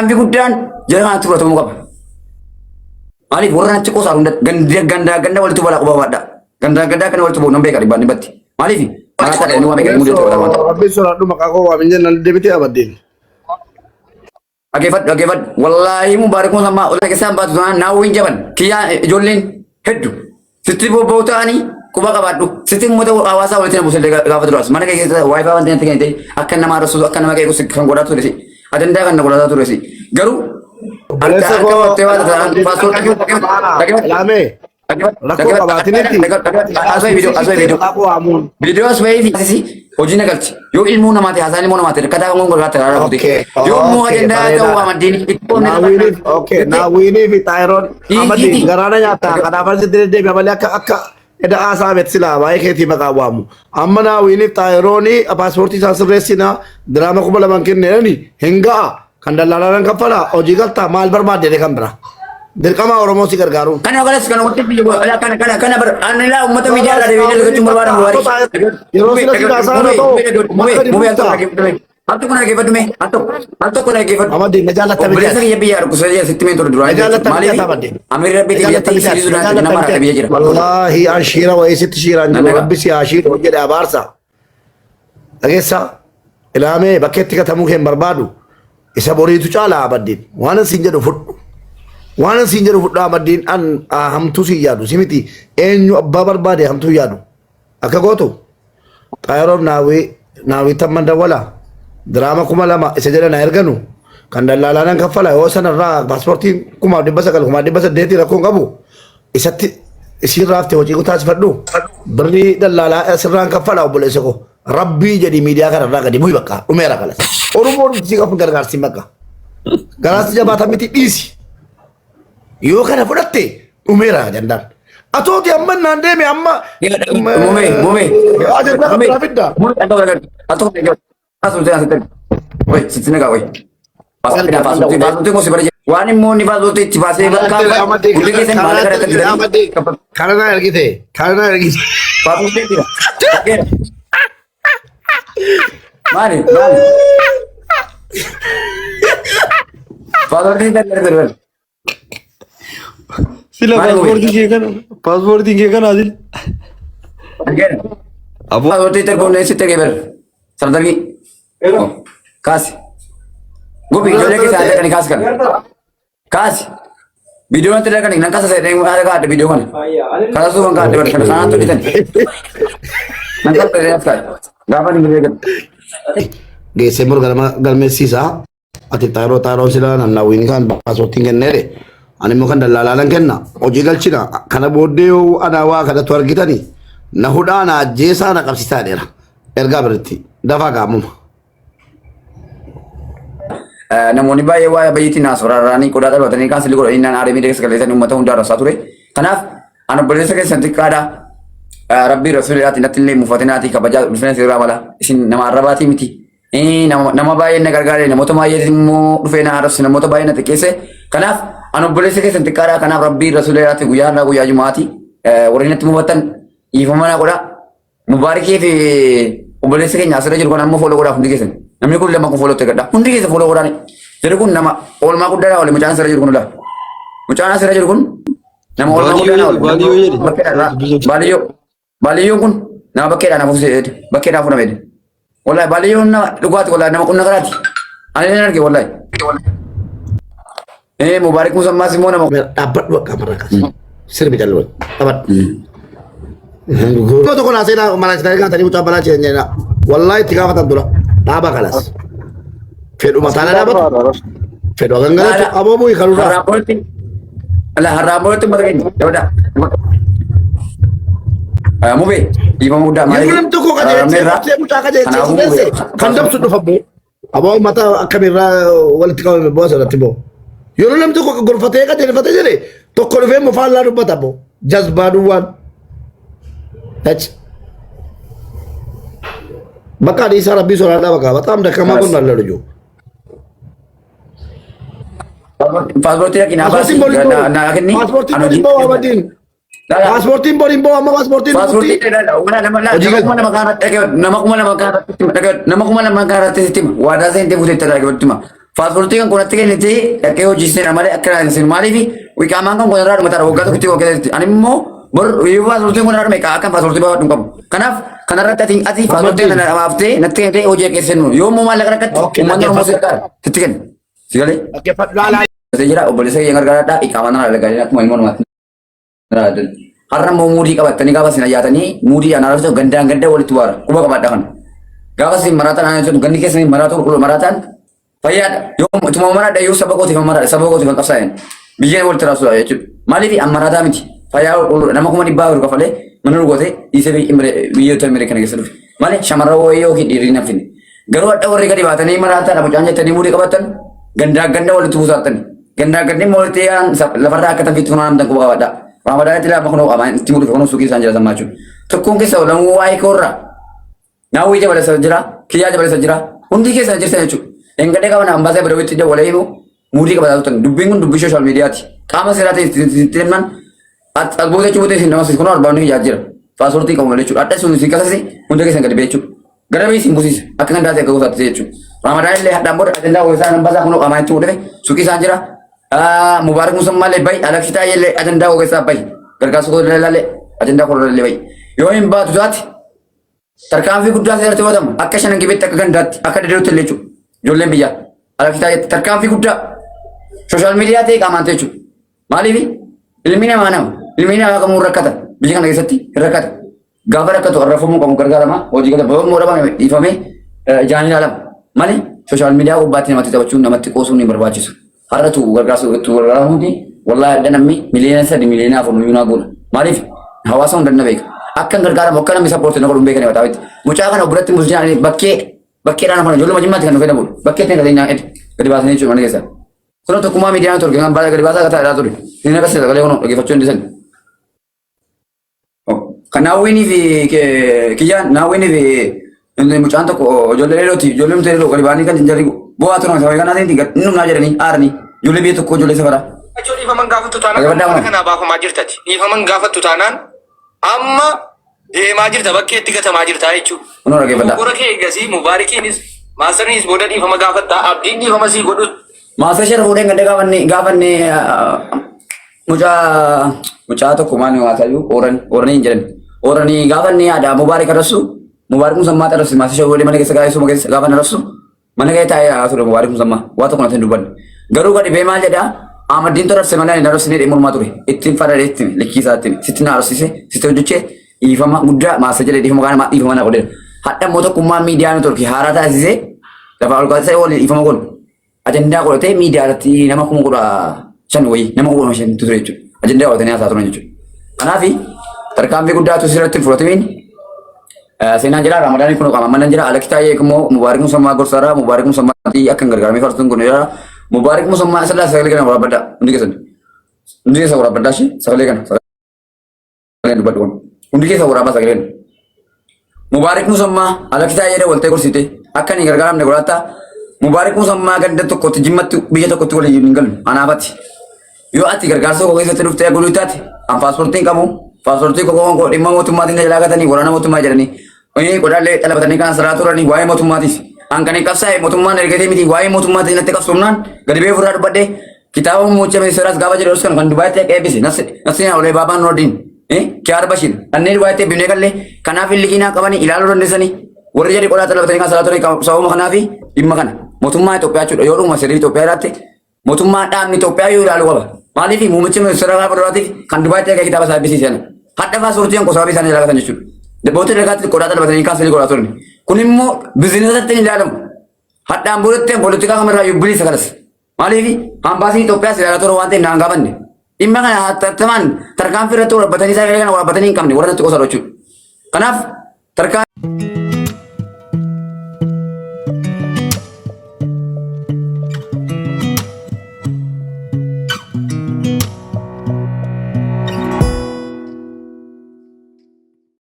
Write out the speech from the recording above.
Tarkaanfii guddaan jara kanatti fudhatamuu qaba. Maaliif warra natti qoosaa hunda ganda ganda ganda walitti balaa quba baadha. Ganda ganda kana walitti ba'u nan beeka dhibbaan dhibbatti. Maaliif maraataa dha inni waan beeka inni mudatu waan ta'u. Rabbi sodaadhu maqaa koo waamin jennaan deebitee abaddiin. Dhageeffadhu dhageeffadhu. Wallaahi mubaarak musammaa ol keessaan baatu tanaan naawwiin jaban kiyyaa ijoolleen heddu sitti bobba'u ta'anii quba qabaadhu sitti uummata hawaasaa walitti na buusillee gaafa duraas mana kee keessa waayifaa wanti natti kennite akka nama arrabsu akka nama qeequ kan godhaa ture si ajandaa kan na godhataa ture si garuu harka Obboleessa harka koo battee waan ta'an paaspoortii Ilaamee rakkoo qabaatinitti maqaa koo waamuun. Viidiyoo as bahee fi hojii na galchi. Yoo ilmoo namaa ta'e haasaan ilmoo namaa ta'e rakkataa kan konkolaataa irraa rukute. Okay, Yoo immoo okay, ajandaa ta'uu bareedaadha. amantiin itti qoodne Naawwiiniif, okay, naawwiinii fi xaayiroon amadii Hiiki. garaana nyaataa kanaaf asitti deddeebi'a malee akka akka eda haasaa beet silaa baay'ee keetii maqaa waamu. Amma naawwiiniif xaayiroonii paaspoortii isaan sirreessinaa diraama 2000 kenneeni hin ga'a kan dallaalaan kaffalaa hojii galtaa maal barbaadde kan bira. Dirqama Oromoo si gargaaruun. Kana kanas kan wanti biyya kana kana kana bar anilaa uummata miidiyaa irraa deebiin argachuun barbaadamu waarii. Yeroo sila si haasaa irra ta'u Mubee gadi mubee al buusta. tokko dhaggeeffadhu al tokko dhaggeeffadhu mee al tokko al tokko dhaggeeffadhu. Amadii na jaalatta Obboleessa miti. kiyya biyya dhukkubsatee jira sitti mee ture duraan Na jaalatta miti maaliif Amadii. amiirri rabbiitii biyyattii sirii sudaan nama rakkate biyya jira. Wallaahi an shiira wayii sitti shiiraan jiru Nannaqa. rabbi si haa shiiru jedhe abaarsa. Dhageessaa ilaamee bakkeetti gatamuu kee hin barbaadu isa boriitu caala abaddiin waan an siin jedhu fudhu. Waan an siin jedhu fudhu abaddiin an hamtuu siin yaadu si miti eenyu abbaa barbaade hamtuu yaadu. Akka gootu xaayiroof naawwii naawwii tamman dawwala diraama 2000 isa jedhan haa erganu kan dallaalaa nan kaffala yoo sanarraa paaspoortiin 1900 1800 rakkoon qabu isatti isiin raafte hojii taasifadhu birrii dallaalaa sirraan kaffala obboleessa koo rabbii jedhi miidiyaa kanarraa gadi bu'i bakka dhumeera kalas oromoon si qabu gargaarsi bakka garaasi jabaata miti dhiisi yoo kana fudhatte dhumeera jandaan atooti amma naan deeme amma Mumee mumee. ajandaa kan biraa fidda Mumee al tokko dhaggeeffadhu. Paaspoortii asitti Wai sitti nagaa wai. Paaspoortii paaspoortii paaspoortii kun si bara waan immoo inni paaspoortii itti baasee bakka hundi keessan maallaqa irratti bitanii kana na ergite kana na ergite paaspoortii jira. Maali maali. Paaspoortii kan ergite. Sila Maali paaspoortii kee kana paaspoortiin kee kana sila. Aboo paaspoortii erguun sitti ergee bara. Sardargii. Kaasi. Gubi ijoollee keessaa adda kani kaasi kana. Kaasi. Viidiyoo natti dhaqani nan kaasa seedhee haala kaadhe viidiyoo kana. Kaasuu kan kaadhe bara kana kanaan tolchitan. Nan kaasa seedhee as kaadhe. Gaafa ni beekan. Geessee morga nama galmeessiisaa. Ati xaayiroo xaayiroon silaa nannaawwiin kan paaspoortiin kenneere. Ani immoo kan dallaalaa nan kenna. Hojii galchina. Kana booddee yoo anaa waa kanatu argitani na hudhaa na ajjeesaa na qabsiisaa dheera. Ergaa biritti dafaa gaamuma. Namoonni baay'ee waa'ee bayyiitiin naas rarraanii qodaa qabatanii kaan silii godhanii naan aaree miidhagsa galeessanii uummata hundaa arrabsaa ture. Kanaaf an obboleessa keessan xiqqaadha. Rabbii rasuulilaatiin natti illee mufatinaatii kabajaa ulfina sirraa mala isin nama arrabaatii miti. Nama baay'ee na gargaare namoota baay'ee immoo dhufee na arrabse namoota baay'ee na xiqqeesse. Kanaaf an obboleessa keessan xiqqaadha. Kanaaf rabbii rasuulilaatiin guyyaa har'aa guyyaa jumaati. Warri natti mufattan dhiifama naa godhaa. Mubaarikii fi obboleessi keenya asirra jiru kan ammoo fooloo godhaa hundi keessan. Namni kun lama kun fooloo itti gadhaa. Hundi keessan fooloo godhaa. Jarri kun nama oolmaa guddaadhaa oole mucaan asirra jiru kun ola. Mucaan asirra jiru kun nama oolmaa guddaadhaa oole. Baaliyyoo jedhe. Bakkeedhaa baaliyyoo. Baaliyyoon kun nama bakkeedhaa naaf ofisee bakkeedhaa fuudhame. Wallahi baaliyyoon nama dhugaati wallahi nama qonna garaati. Ani nan arge wallahi. Mubaarik Musammaas immoo nama Dhaabbadhu akka amarraa kaase. Sirbi callu dhaabadhu. Nama tokko naa seenaa mana seenaa gaatanii mucaa balaa jireenya Wallahi itti gaafatan dura dhaaba kanas. Fedhu mataa na dhaabatu. Fedhu hagan galatu aboo bu'i kanurraa. Har'aan boodatti ala har'aan boodatti uummata keenya dabada. Mubee dhiifama guddaa Yeroo maaliif namni tokko qajeelchee mucaa qajeelchee sirreesse kan dabsu dhufa boo. Aboo uummata akkamirraa walitti qabame boo asirratti boo. Yeroo namni tokko gorfatee qajeelfatee jedhe tokko dhufee mufaallaa dubbata boo. Jazbaa duwwaan. Ach. Bakka dhiisaa rabbii soraadhaa bakka bataam dakkamaa kun laalla luju. Paaspoortii dhaqi naa baasi Paaspoortiin boriin boo. naa kenni. Paaspoortiin boriin boo abadiin. Paaspoortiin boriin boo amma paaspoortiin Paaspoortii Hojii nama 2000 kanarratti nama 2000 kanarratti sitti hima. Waadaa seentee buutetti dhaggeeffatu hima. Paaspoortii kan kun natti kennite dhaqee hojii seena malee akka hin seenu maaliif iqaamaan kan kun irraa dhumataadha waggaa tokkotti waggaa keessatti. Ani immoo bor yoo paaspoortiin kun irraa dhume akka paaspoortii baafadhu hin qabu. Kanaaf kanarratti ati ati paaspoortii kana baaftee natti kennite hojii dhaqee seenu yoo immoo maallaqa rakkatte Okay, uummanni Oromoo si dhaggeeffadhu. gargaara sitti kenna. Si galee? Dhaggeeffadhu laalaa. Jira obboleessa kiyya gargaaraadha iqaamaan irraa dalaganii akkuma ilmoo namaatti. Har'a immoo muudii qabattanii gaafa isin ayyaatanii muudii anaa raftu gandaan ganda walitti waara quba qabaadha kana. Gaafa isin maraataan anaa jedhu gandi keessanii maraatu qulqulluu maraataan fayyaadha. Yoo ituma maraadha yoo saba kootiif maraadha saba kootiif kan qabsaa'en biyyeen walitti raasuudha jechuudha. Maaliif an maraataa miti fayyaa qulqulluu nama 400,000 kafalee mana dhugootee dhiisee biyyoota Ameerikaa keessa dhufe. Malee shamarran wayii yookiin dhiirri hin hafine. Garuu hadha warri gadi baatanii maraataadha mucaan jettanii muudii qabattan gandaa ganda walitti buusaattan. Gandaa gandi immoo walitti yaa'an lafarraa akka tanfiitti funaanamtan quba qabadha. Raamadaanitti lama kunoo qabaan itti muudii kunoo suuqii isaan jira sammaa jechuudha. Tokkoon keessa lamuu waa'ee koorraa. Naawwii jabalessa jira, kiyyaa jabalessa jira, hundi keessan jirtan jechuudha. Engadee qaban ambaasee badawitti ija walii himu muudii qabataa turtan. Dubbiin kun dubbii sooshaal miidiyaati. Qaama seeraa ta'e itti himnan as buutee jechuun buutee isin nama kunoo arbaanni kiyyaa jira. Paaspoortii qabu malee jechuudha. Adda sun isin kasase hunda keessan gadi ba'e jechuudha. Gara biyyi isin busiisa. Akka kan daatee akka gosaatti jechuudha. Ramadaan illee hadhaan booda ajandaa ho'isaa nan basaa kunoo qaamaan itti mudhate suuqii isaan jira. Mubaarak Musammaa illee bayi Alaksii Taayee illee ajandaa ho'isaa bayi. Gargaarsa koo illee ajandaa koo illee bayi. Yoo hin baatu taate tarkaanfii guddaa seeratti fudhatamu akka shanan gibeetti akka gandaatti akka daddootti illee jechuudha. Ijoolleen biyyaa Alaksii Taayee tarkaanfii guddaa sooshaal miidiyaa ta'e qaamaan ta'e jechuudha. Maaliif ilmi namaa nama ilmi namaa kamuu rakkata biyya kana keessatti hin rakkata. Gaafa rakkatu arrafamuu qabu gargaarama hojii gala boon moodhama dhiifamee ijaan ilaalama. Malee sooshaal miidiyaa gubbaatti namatti taphachuun namatti qoosuun hin barbaachisu. Har'a tu gargaarsa tu gargaaramuuti wallaahi adda namni 3 miliyoona 4 miliyoona nuyyuu godha. Maaliif hawaasa hunda na beeka. Akka hin gargaaramu akka namni sappoortii na godhu hin beekani mataa itti. Mucaa kana biratti musliimaan bakkee bakkeedhaan afaan ijoolluma jimmaatti kan nu fayyadamu bakkeetti kan gadi gadi baasanii jechuudha mana keessa. Kun tokkummaa miidiyaa turte kan baay'ee gadi baasaa akka ta'aa ture. Inni akkas sagalee kun dhaggeeffachuu hin dhiisan. Kan naawwiinii fi kiyyaan naawwiinii fi inni mucaan tokko ijoollee leelooti ijoollee mutee leeloo gadi ba'anii kan jarri bu'aa turan sababa kanaatiin inni humnaa jedhanii aaranii ijoollee biyya tokko ijoollee safaraa. Jechuun dhiifaman gaafattu taanaan Dhaggeeffadhaa mana kun. kanaa baafamaa jirtati. Dhiifaman gaafattu taanaan amma deemaa jirta bakkeetti gatamaa jirta jechuudha. Kunoo dhaggeeffadhaa. Dogoggora kee eegasii mubaarikiinis maastarniis booda dhiifama gaafattaa abdiin dhiifama sii godhu Maastar shara fuudheen gadda gaafanne gaafanne mucaa mucaa tokko maal waasayyuu ooran ooranii hin jedhan. Ooranii gaafanne haadha mubaarik arrabsu mubaarik musammaa arrabsu maastar shara fuudhee mana keessa gaa'isuma keessa gaafanne arrabsu mana keessa taa'ee haa ture mubaarik musammaa waa tokko natti hin dubbanne. Garuu gadi bee maal jedhaa Ahmaddiin torarse malee ani arrabsine dhimma mormaa ture. Ittiin farra itti likkii isaa itti sitti na arrabsise sitti hojjechee dhiifama guddaa maastar jedhee dhiifama kaana dhiifama na godheera. Hadha immoo tokkummaa miidiyaa networkii haaraa taasisee lafa ol kaasee waliin dhiifama godhu. Ajandaa godhatee miidiyaa irratti nama 15,000 wayii nama 15,000 ture jechuudha. Ajandaa godhatanii haasaa turan jechuudha. Kanaaf tarkaanfii guddaatu sirratti hin fudhatamiin seenaan jira Ramadaan kun qaama manan jira Aleks Taayee immoo Mubaarik Musammaa gorsaadha Mubaarik Musammaa akka hin gargaaramee farsuun kun jira Mubaarik Musammaa sallaa sagalee kana waraabbadhaa hundi keessan hundi keessan waraabbadhaa ishee sagalee kana sagaleen dubbadhu kun hundi keessan waraabaa sagaleen Mubaarik Musammaa Alaks Taayee waltee gorsite akka hin gargaaramne godhatta Mubaarik Musammaa ganda tokkotti jimmatti biyya tokkotti waliin hin galu anaafati yoo ati gargaarsa koo keessatti dhuftee aguluu taate an paaspoortii hin qabu paaspoortii koo koo dhimma mootummaatiin na jalaa gatanii waraana mootummaa jedhanii inni qodaallee xalabatanii kan saraa turanii waa'ee mootummaatiif an kan hin qabsaa'e mootummaan ergatee miti waa'ee mootummaatiin natti qabsoomnaan gadi ba'ee ofirraa dubbadhee kitaaba muummicha ministeeraas gaafa jedhu kan kan Dubaayitti akka eebbise nafsi na olee baabaan Noordiin Kiyaar Bashir kanneen Dubaayitti eebbifnee gallee kanaaf illiqiinaa qabanii ilaaluu dandeessanii warri jedhi qodaa xalabatanii kan saraa turan sababuma kanaa fi dhimma kana mootummaa Itoophiyaa jechuudha yoo dhuguma sirrii Itoophiyaa irratti mootummaa dhaabni Itoophiyaa yoo ilaaluu qaba. Maaliif muummichi ministeera gaafa duraatiif kan Dubaayitti erga kitaaba isaa eebbisiisan. Hadha fa'aa suurtii hanqoo sababii isaanii ilaalatan jechuudha. Dabboota dargaatti qodaa xalabatanii kaasanii godhaa turan. Kun immoo bizinesatti hin ilaalamu. Hadhaan boodatti poolitikaa kamirraa iyyuu bilisa kanas. Maaliif ambaasiin Itoophiyaas ilaalaa ture waan ta'eef naan gaafanne. Dhimma kana hatattamaan tarkaanfii irratti waraabbatanii sagalee kana waraabbatanii hin qabne warra natti qosaa jechuudha. Kanaaf tarkaanfii.